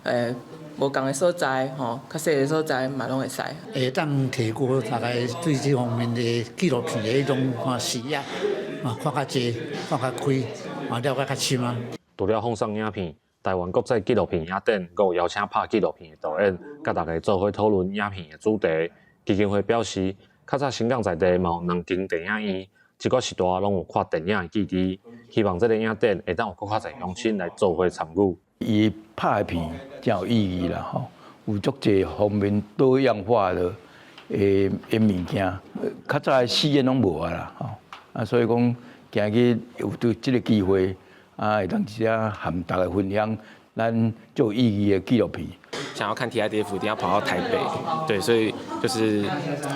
爾，無仝的所在，吼，較細的所在嘛攏會使。會當提高大家對這方面的紀錄片的彼種視野，啊，看較濟，看較開，啊，了解較深啊。除了放送影片，台灣國際紀錄片影展閣有邀請拍紀錄片的導演，佮大家做伙討論影片的主題。基金會表示，較早新港在地嘛有兩間電影院，這個時代攏有看電影的記憶，希望這个影展會當有閣較濟鄉親來做伙參與。伊拍的片真有意義啦，吼，有足濟方面多樣化的物件，較早的戲院攏無啊啦，吼，啊，所以講今日有這个機會，啊，會當這和大家分享咱足有意義的紀錄片。想要看 TIDF，一定要跑到台北，對，所以就是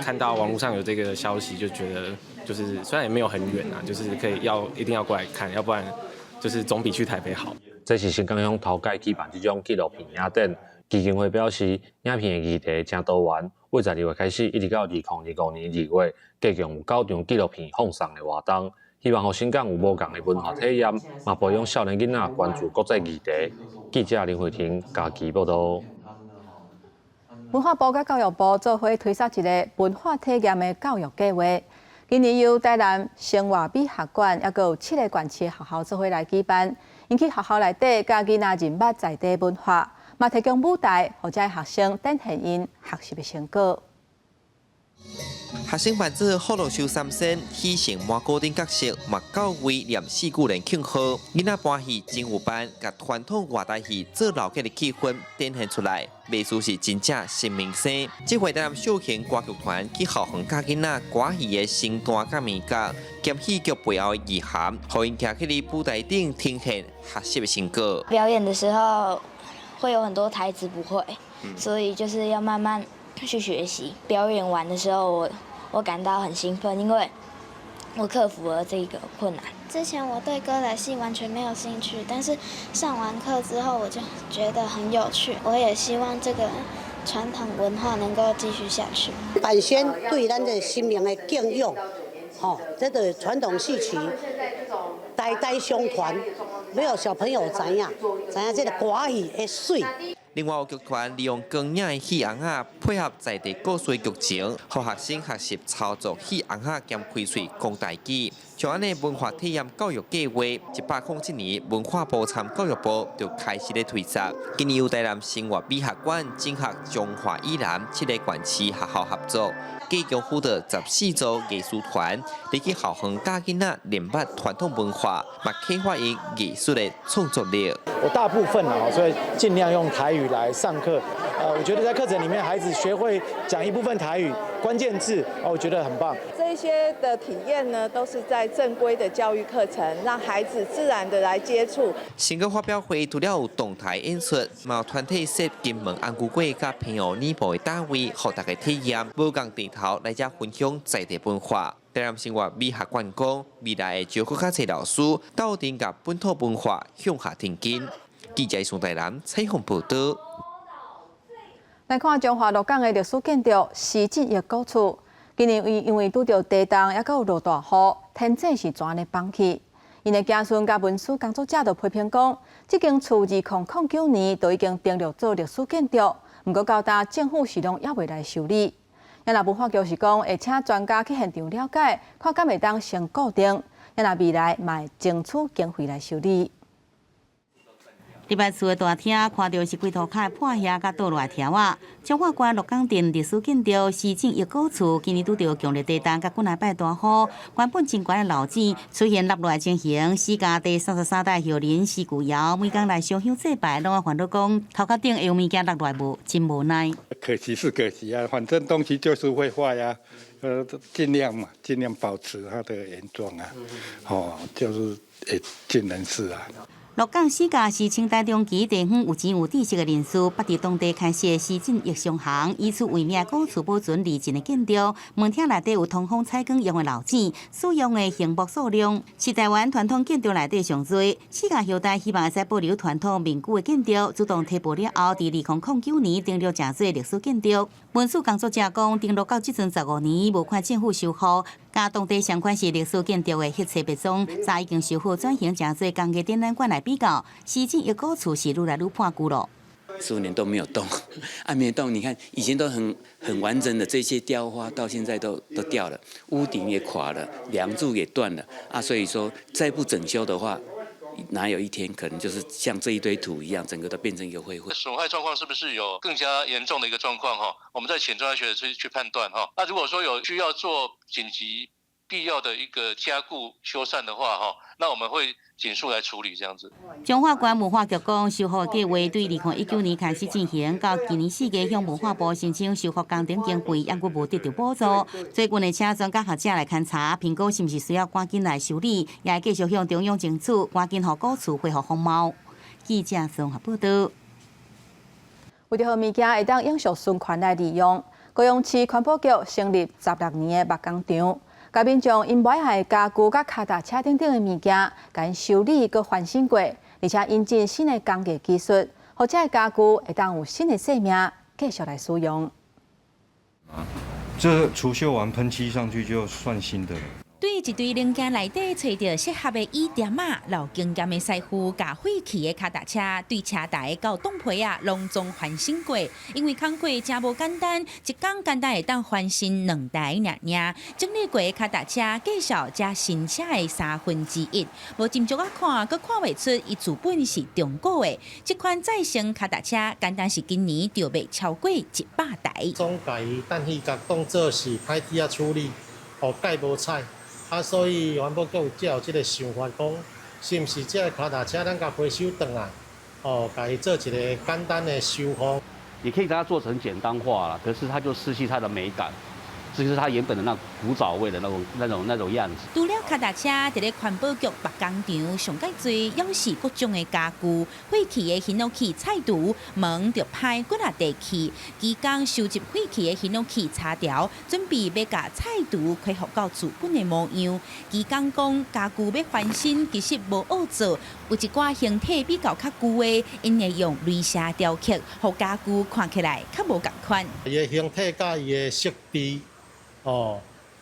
看到網路上有這個消息，就覺得就是雖然也沒有很遠啊，就是可以要一定要過來看，要不然就是總比去台北好。這是新港鄉頭擺舉辦這種紀錄片影展，基金會表示，影片的議題誠多元，為12月開始，一直到2025年2月，共有九場紀錄片放送的活動，希望予新港有無仝的文化體驗，嘛培養少年囡仔關注國際議題。記者林慧婷嘉義報導。文化部佮教育部做伙推捒一个文化體驗的教育計劃。今年由台南生活美學館，猶閣有七个縣市學校做伙來舉辦。𪜶去學校內底教囡仔認捌在地文化，嘛提供舞台，予遮學生展現𪜶學習的成果。學生扮做福祿壽三仙、喜神魔姑等角色，嘛到位念四句連慶賀。囡仔搬戲真有範，共傳統外台戲做鬧熱的氣氛展現出來，袂輸是真正新明星。這回台南小型歌劇團去校園教囡仔歌戲的身段佮面角，兼戲劇背後的意涵，予𪜶徛佇舞台頂呈現學習的成果。表演的時候會有很多台詞不會，所以就是要慢慢去學習。表演完的時候，我感到很興奮，因為我克服了這個困難。之前我對歌仔戲完全沒有興趣，但是上完課之後我就覺得很有趣。我也希望這個傳統文化能夠繼續下去。扮仙對咱的神明的敬仰，吼，這個傳統戲曲代代相傳，沒有小朋友知影，知影這個歌戲的媠。另外，有劇團利用光影的戲尪仔，配合在地故事劇情，予學生學習操作戲尪仔兼開喙講台語。像按呢文化體驗教育計劃，107年文化部參教育部就開始咧推動。今年由台南生活美學館整合彰化以南七个縣市學校合作，共計輔導14組藝術團，入去校園教囡仔練捌傳統文化，嘛啟發𪜶藝術的創作力。我大部分啊，所以盡量用台語來上課。我覺得在課程裡面，孩子學會講一部分台語關鍵字，我覺得很棒。這些的體驗呢，都是在正規的教育課程，讓孩子自然的來接觸。成果發表會除了有動態演出，嘛有團體設金門紅龜粿佮澎湖乳婆的攤位，予大家體驗。無仝地頭來遮分享在地文化。台南生活美學館講，未來會招閣較濟老師，鬥陣共本土文化向下挺進。記者宋台南採訪報道。來看彰化鹿港的歷史建築施振益古厝，今年因為拄著地動，猶閣有落大雨，天井是全咧崩去。𪜶的子孫佮文史工作者就批評講，這間厝2009年就已經登錄做歷史建築，毋過到今政府是攏猶未來修理。若文化局是講會請專家去現場了解，看敢會當先固定，若未來嘛會爭取經費來修理。入來厝的大廳，看著是規塗跤的破瓦佮倒落來柱仔。彰化縣鹿港鎮歷史建築施振益古厝，今年拄著強烈地動佮幾禮拜大雨，原本真懸的樓頂出現落落來情形。施家第33代後人施舊堯，每工來燒香祭拜，攏愛煩惱講頭殼頂會有物件落來無，真無奈。可惜是可惜啊，反正東西就是會壞啊，盡量嘛，盡量保持它的原狀啊，哦，就是會盡人事啊。鹿港施家是清代中期地方有錢有知識的人士，捌佇當地開設施振益商行，以此為名古厝保存二戰的建築。門廳內底有通風採光用的樓頂，使用的紅木數量是台灣傳統建築內底上濟。施家後代希望會使保留傳統民居的建築，主動提報了後，佇2009年登錄成做歷史建築。文史工作者講，登錄到這陣15年，無看政府修復，佮當地相款是歷史建築的黑冊白裝，早已經修好轉型成做工藝展覽館來比較，施振益古厝是愈來愈破舊咯。 15年都沒有動，啊，沒動。你看以前都很完整的這些雕花，到現在都掉了，屋頂也垮了，梁柱也斷了，啊，所以說再不整修的話，哪有一天可能就是像這一堆土一樣，整個都變成一個灰灰。損壞狀況是不是有更加嚴重的一個狀況？哈，我們再請專家學者去判斷哈。那如果說有需要做緊急必要的一個加固修繕的話，哈，那我們會盡速來處理這樣子。彰化縣文化局講，修復計劃對2019年開始進行，到今年4月向文化部申請修復工程經費，猶閣無得到補助。最近會請專家學者來勘查，評估是毋是需要趕緊來修理，也會繼續向中央爭取，趕緊予古厝恢復風貌。記者綜合報道。為著予物件會當永續循環來利用，高雄市環保局成立16年的木工場。共民眾𪜶無愛的家具佮跤踏車等等的物件，共修理閣翻新過，而且引進新的工藝技術，予這个家具會當有新的生命，繼續來使用。這除鏽完噴漆上去就算新的了。對一堆零件內底揣著適合的椅墊仔，老經驗的師傅共廢棄的跤踏車對車台到擋皮仔，攏總翻新過。因為工課誠無簡單，一工簡單會當翻新兩台爾爾。整理過的跤踏車價數才新車的1/3。無斟酌仔看，閣看袂出伊自本是中古的。這款再生跤踏車，簡單是今年就賣超過100台。總共伊氮氣角當做是歹鐵仔處理，哦蓋無彩。啊，所以環保局才有這个想法，講是毋是這个跤踏車咱共回收轉來，哦，共伊做一个簡單的修復。你可以將它做成簡單化啦，可是它就失去它的美感。這就是它原本的那古早味的那種樣子。除了跤踏車，佇咧環保局木工場上蓋濟，猶是各種的家具、廢棄的ヒノキ菜櫥，門就歹幾若地去。技工收集廢棄的ヒノキ柴條，準備欲共菜櫥恢復到自本的模樣。技工講，家具欲翻新，其實無惡做，有一寡形體比較較舊的，𪜶會用鐳射雕刻，予家具看起來較無仝款。伊的形體佮伊的設計。哦，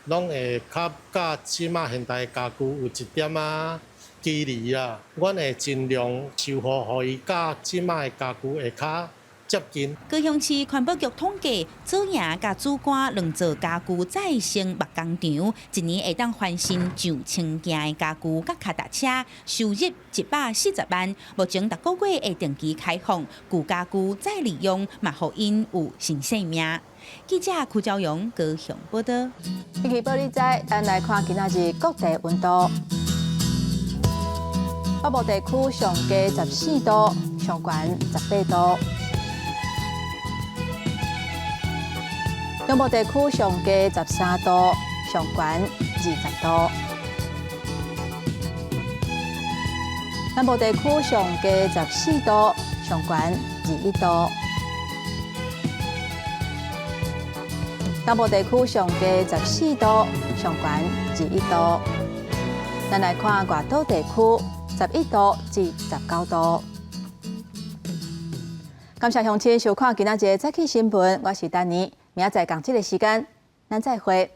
攏會較佮這馬現代家具有一點仔距離啊。阮會盡量修復，予伊佮這馬的家具會較接近。高雄市環保局統計，左營佮梓官兩座家具再生木工場，一年會當翻新上千件的家具佮跤踏車，收入140萬。目前逐個月會定期開放舊家具再利用，嘛予𪜶有新生命。記者柯昭陽高雄報道。天氣報你知，咱來看今仔日各地溫度。北部地區上低14度，上懸18度。中部地區上低13度，上懸20度。南部地區上低14度，上懸21度。南部地區上低14度，上懸21度。咱來看外島地區，11度至19度。感謝鄉親收看今仔日的早起新聞，我是丹妮，明仔載仝這个時間，咱再會。